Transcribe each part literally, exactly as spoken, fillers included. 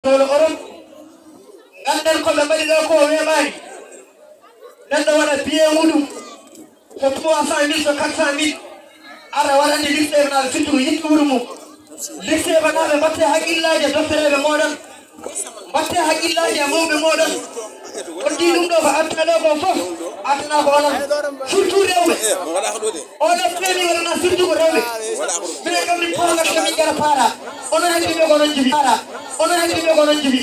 Dowla Europe, ngannden ko ɓe mbaɗi ɗo ko weeɓaani. Neɗɗo waɗa billet muɗum ko trois cent mille, ko quatre cent mille, ara waɗande lycée naɓe firti ko yiɗi wuro mum. Lycée naɓe mbaɗte hakkillaaji e doftereeɓe mooɗon, mbaɗte hakkillaaji e mawɓe mooɗon. On njii ɗum ɗo ko addude ɗo ko fof, addana ko onon, surtout rewɓe. Oɗo feewi wonana surtout ko rewɓe. Minen kam min paala kam min ngara paara. Onon heddiiɓe ko onon jibi. Paara. Onon heddiiɓe ko onon jibi.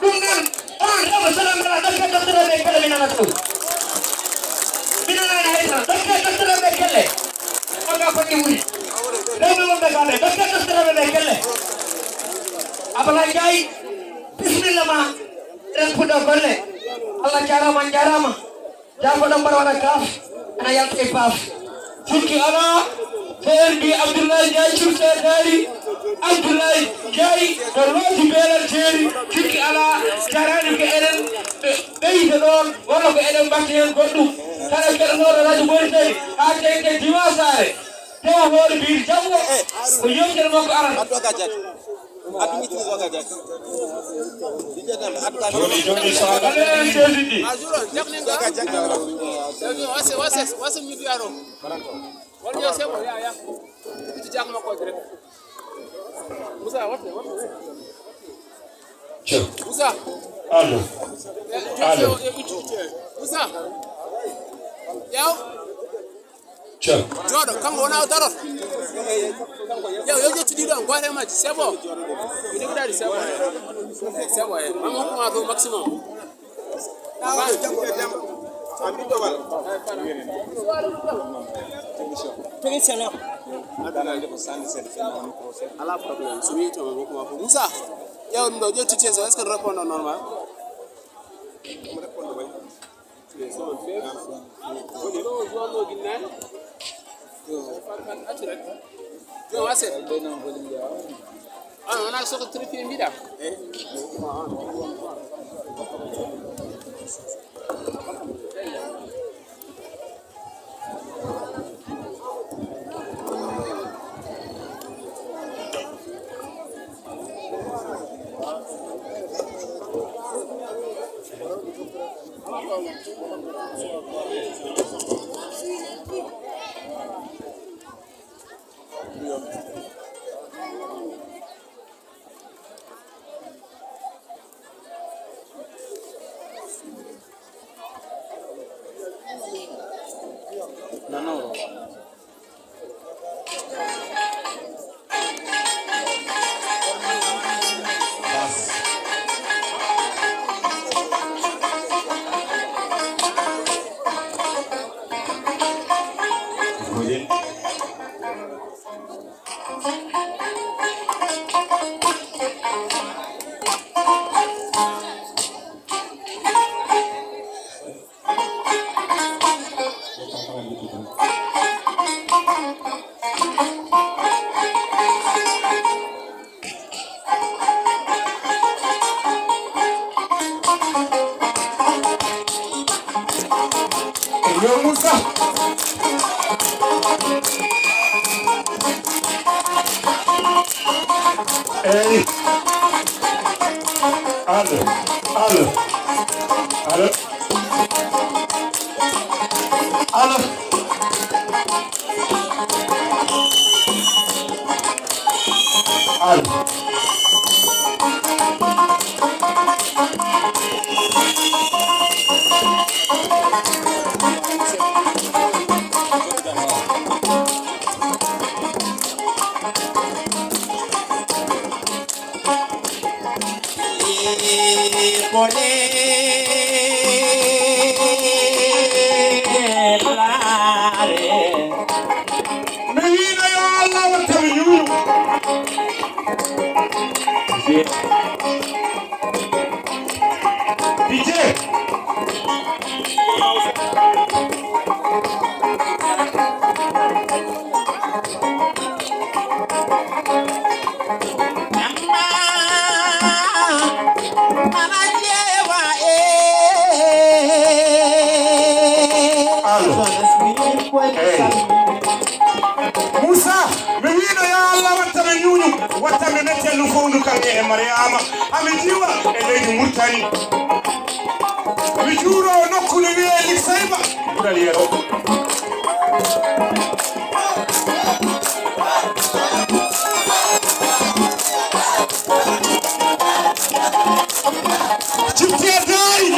Ɗum noon, onon rewɓe so onon ngala dokke doftereeɓe kelle mi nanata ɗum. Mi nanaani hay tan. Dokke doftereeɓe kelle. On ngaa ko ɗi wuri. Rewɓe wonɓe gaa ɓe, dokke doftereeɓe ɓe kelle. Ablaye Ndiaye, bisimilla ma. Eɗen puɗɗoo golle. Allah jaaraama, on njaaraama. Jaafoɗon mbaɗa waɗa gaaf, ana yalta e baaf. Jikki alaa, ko en mbi Abdoulaye Ndiaye Cuuɗi Seedaari, Abdoulaye Ndiaye ko looji beelal jeeri, jikki alaa, jaraani ko eɗen ɓe-, ɓeyda ɗoon, walla ko eɗen mbaɗta heen goɗɗum. Kala keɗotooɗo Radio Mauritanie, haa teŋti Diiwaan Saare, tawa hoore mbiɗo janngo, ko yewtere makko arata. Jooni, jooni, so a Ɓaleeɗe en sewtidi. Wasa, wasa, wasa, mi wiya ɗo. Wala yo sebo, ya, ya. Itti jaaka makko o direct. Musa, wasa, wasa. Musa. Allo. Allo. Musa. Yaw. Jooɗo, kanko wona o daroto. Yo, yo ƴettu ɗiɗo, gooto e majji, c'est bon. Mi jogidaɗi, c'est bon. C'est bon, eh. Mami hokkuma ko maximum. Alaa problème. So mi yettiima, mi hokkuma ko. Moussa, ƴeew ɗum ɗo, ƴeew T T S o, est-ce que répondre normal? Yo, wase. Ah, on a soko trifi mbiɗa. Yo Moussa. Eyi. Allo, allo, allo. Allo. Allo. Mi wiino yo Allah watta mi ñuuñu. Dije. Allo. Eyi. Moussa, mi wiino yo Allah watta mi ñuuñu, watta mi mette Fowndu Kanŋe e Mariama, ami diwa e leydi Murtani. Mi juuro nokku no wiyee Liksayba, Gudal Yero. Jibti e daari.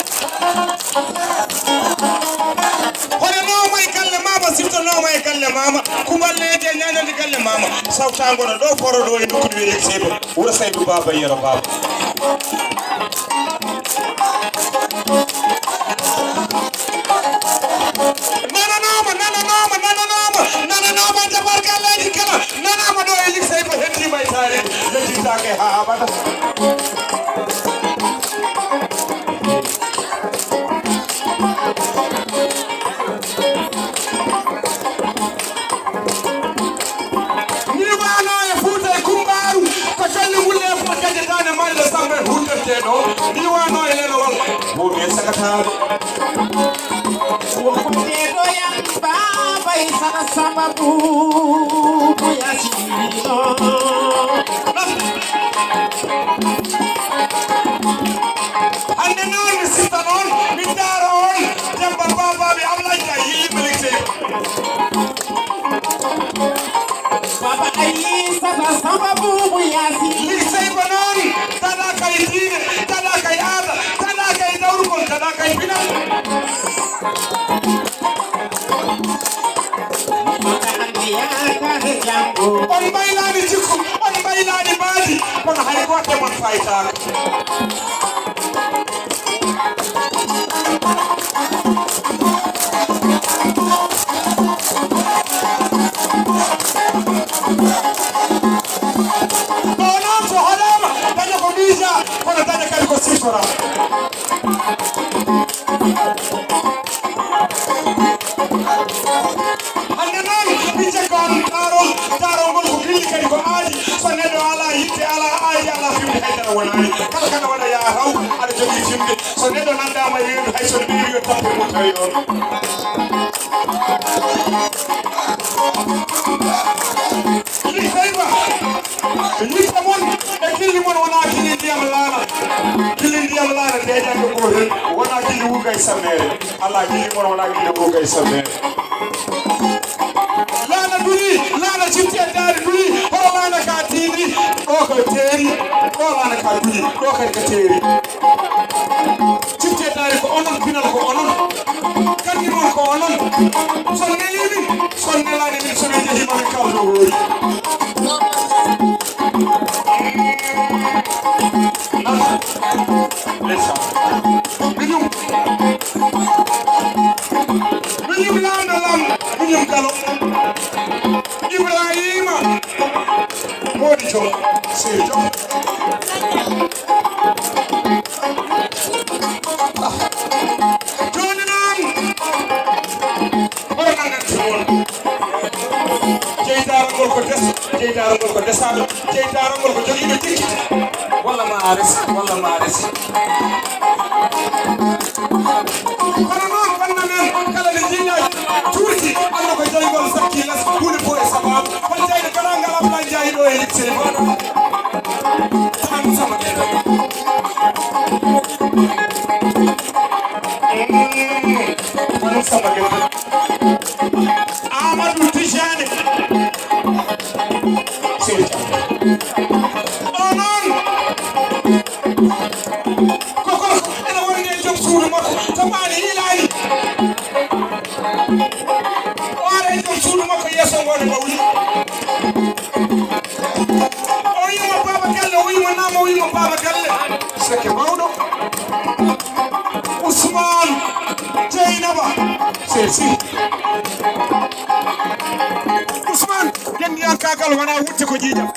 Hoɗanooma e galle maama, siftonooma e galle maama. Kuballeeje ñañande galle maama. Sawtaango no ɗo foro ɗo e nokku no wiyee Liksayba. Wuro Saydu Baaba Yero Baaba. Nananaama, nananaama, nananaama, nananaama e tabarkalleeji kala. Nanaama ɗo e Liksayba heddiima e taariindi. Yejjitaake haa abada. Ni wano e Fuuta e Kumbaaru, ko calli wulle e Fuuta kadi daane mayre Samba e huutorteeɗo. Ni wano e lelowal, woni e sakataare. Wonɓe ɗo yan baabay sana sababu ko yasino. Hannde noon mi siftan on, min daaro on, Demba Babaɓe Ablaye Ndiaye, yilli Malick Sey. Baba Aïssata Samba Boubou Yacine. Liksayba noon, taɗa kay diine, taɗa kay aada, taɗa kay dawrugol, taɗa kay pinal. On mbaylaani jikku, on mbaylaani mbaadi, kono hay gooto e mon faytaaka. Ɗo noon so hoɗaama, daña ko miija, kono daña kadi ko siftora. Hannde noon, min jagga on taarol, taarol ngol ko gilli kadi ko aadi. So neɗɗo alaa yitte, alaa aadi, alaa fimde, haydara wonaani. Kala kana waɗa yaa raw, aɗa jogii fimde. So neɗɗo nanndaama e weendu, hay so no ɓeewi, yo tampere mum tawi ɗoon. Liksayba, yitte mon e gilli mon wonaa gilli ndiyam laana. Gilli ndiyam laana deeƴanɗo gootel, wonaa gilli wurga e sammeere. Alaa gilli mon wonaa gilli wurga e sammeere. Laana duri, laana jibti e daari duri, hoto laana ka tiindi, ɗo ko teeri, ɗo laana ka duri, ɗo kadi ka teeri. Jibti e daari ko onon, pinal ko onon, kanni mon ko onon. So neliimi, so nelaani min, so min njehiima min kawto hoori. Ndeysaan. Miñum. Miñum laamɗo laamɗo. Miñum galo. Ibrahima. Moodi Joom. Seydi Joom. Jooni noon. Hoto nangan timol. Jeytaarangol ko des, jeytaarangol ko desaaɗo, jeytaarangol ko jogiiɗo jikki. Walla ma a resi, walla ma a resi. Kono noon, wonna men kala nde jiñaaji tuurti, annda ko jeyngol sakki les, huunde fof e sabaabu. Hol jeyɗo kala ngal Ablaye Ndiaye ɗo e Liksayba? Tan sama. Kono Samba Gueye. Amadou Tijani. Seydi Thiam. Ɗo noon. Ko gorko ene woni e joom suudu makko. Tamaani yiilaani. O ara e joom suudu makko yeeso ngoo ne mawni. O wiima Baaba Galle, o wiima naam, o wiima Baaba Galle. Seke mawɗo. Ousmane Dieynaba. Sesi. Ousmane, genndiyankaagal wonaa wutte ko ƴiiƴam.